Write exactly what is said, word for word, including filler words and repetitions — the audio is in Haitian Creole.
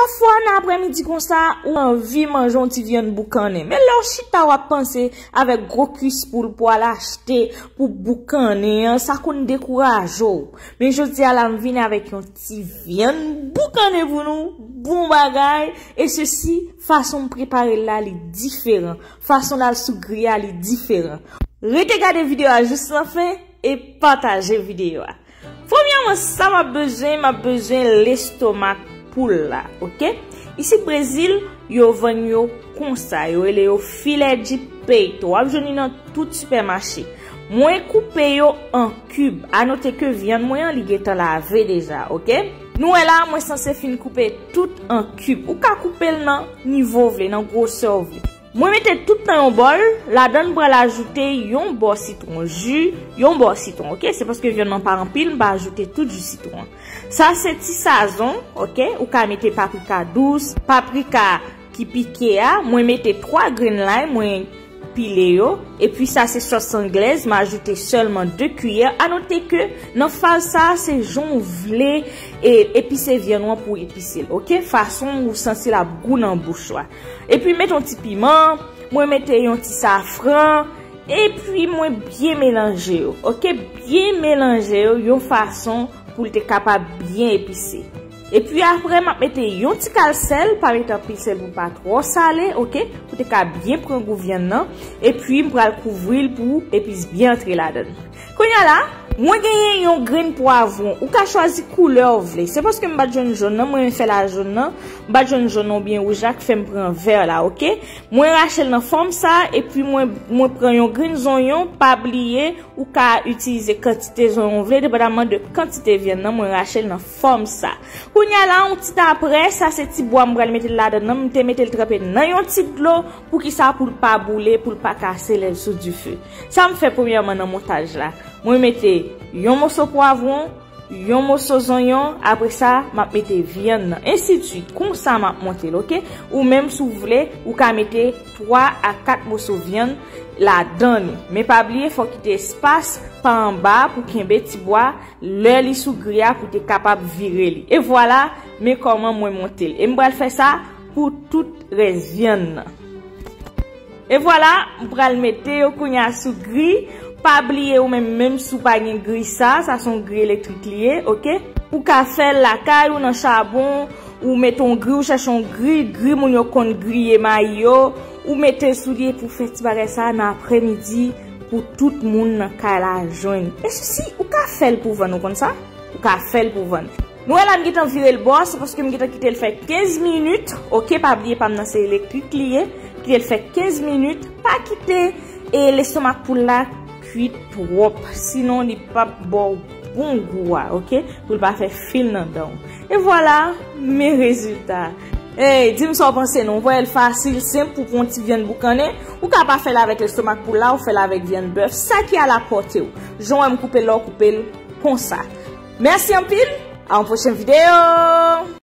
Pafwa nan aprèmidi konsa, ou anvi manje yon ti vyann boukannen. Men lè w chita w ap panse avèk gwo kuis poul pou al achte pou boukannen an, sa konn dekouraje w. Men jodi a la, m vini avèk yon ti vyann boukannen pou nou, bon bagay. E sesi, fason m prepare l la, li diferan. Fason l al sou gri a, li diferan. Rete gade videyo a jis nan fen e pataje videyo a. Premyèman, sa m ap bezwen, m ap bezwen lestomak poul la, oke? Isit Brezil, yo vann yo konsa, yo rele yo filé de peito. W ap jwenn li nan tout sipèmache. Mwen koupe yo an kib. A note ke vyann mwen an, li gentan lave deja, oke? Nou wè la, mwen sanse fin koupe tout an kib. Ou ka koupe l nan nivo w vle, nan gwosè w vle. Mwen mete tout nan yon bòl, ladan m pral ajoute yon bò sitwon, ji, yon bò sitwon, oke? Se paske vyann nan pa anpil, m pa ajoute tout ji sitwon an. Sa se ti sazon, oke? Ou ka mete paprika dous, paprika ki pike a, mwen mete twa grenn lay, mwen pile yo, epi sa se sòs anglèz, m ajoute sèlman de kiyè. A note ke nan faz sa a, se jan w vle e epise vyann ou an pou w epise l, oke? Fason ou santi l ap gou nan bouch ou a. Epi mete yon ti piman, mwen mete yon ti safran, epi mwen byen melanje yo, oke? Byen melanje yo yon fason pou l te kapab byen epise. Epi apre, m ap mete yon ti kal sèl, pa mete anpil sèl pou pa twò sale, oke? Pou te ka byen pran gou vyann nan. Epi m pral kouvri l pou epis byen antre ladan l. Kounye a la, mwen genyen yon grenn pwavwon. Ou ka chwazi koulè w vle. Se paske m pa t jwenn jòn nan, mwen fè l a jòn nan. M pa t jwenn jòn nan oubyen wouj la k fè m pran vè la, oke? Mwen rache l nan fòm sa, epi mwen, mwen pran yon grenn zonyon, pa bliye, ou ka itilize kantite zonyon w vle, depandaman de kantite vyann nan, mwen rache l nan fòm sa. Kounye a la, yon ti apre, sa se ti bwa m pral mete l ladan nan, m te mete l tranpe nan yon ti dlo, pou ki sa, pou l pa boule, pou l pa kase lè l sou dife. Sa m fè premyèman nan montaj la. Mwen mete yon moso pwavwon, yon moso zonyon, apre sa, m ap mete vyann nan. Ensidswit, konsa m ap monte l, oke? Ou menm, si w vle, ou ka mete twa a kat moso vyann ladan li. Men pa bliye, fò w kite espas pa anba pou kenbe ti bwa, lè li sou gri a pou te kapab vire li. E vwala, men kòman mwen monte l. E m pral fè sa pou tout rès vyann nan. E vwala, m pral mete yo kounye a sou gri. Pa bliye ou menm, menm si w pa gen gri sa, sa se yon gri elektrik li ye, oke? Ou ka fè l lakay ou nan chabon, ou mete yon gri, ou chèche yon gri, gri moun yo konn griye mayi yo, ou mete l sou li epi w fè ti bagay sa a nan aprèmidi pou tout moun nan kay la jwenn. E sesi, ou ka fè l pou vann, ou konn sa? Ou ka fè l pou vann. Nou wè la m gentan vire l bò, se paske m gentan kite l fè kenz minit. Oke, pa bliye pa m nan se elektrik li ye. Kite l fè kenz minit. Pa kite e lestomak poul la kwit twòp. Sinon, li p ap ba w bon gou a, oke? Pou l pa fè fil nan dan w. E vwala, men rezilta. Ey, di m sa w panse non. Ou wè l fasil, senp pou pran yon ti vyann boukannen. Ou ka pa fè l avèk lestomak poul la, ou fè l avèk vyann bèf. Sa ki alapòte w. Jan w wè m koupe l la, w koupe l konsa. Mèsi anpil. A yon pwochen videyo.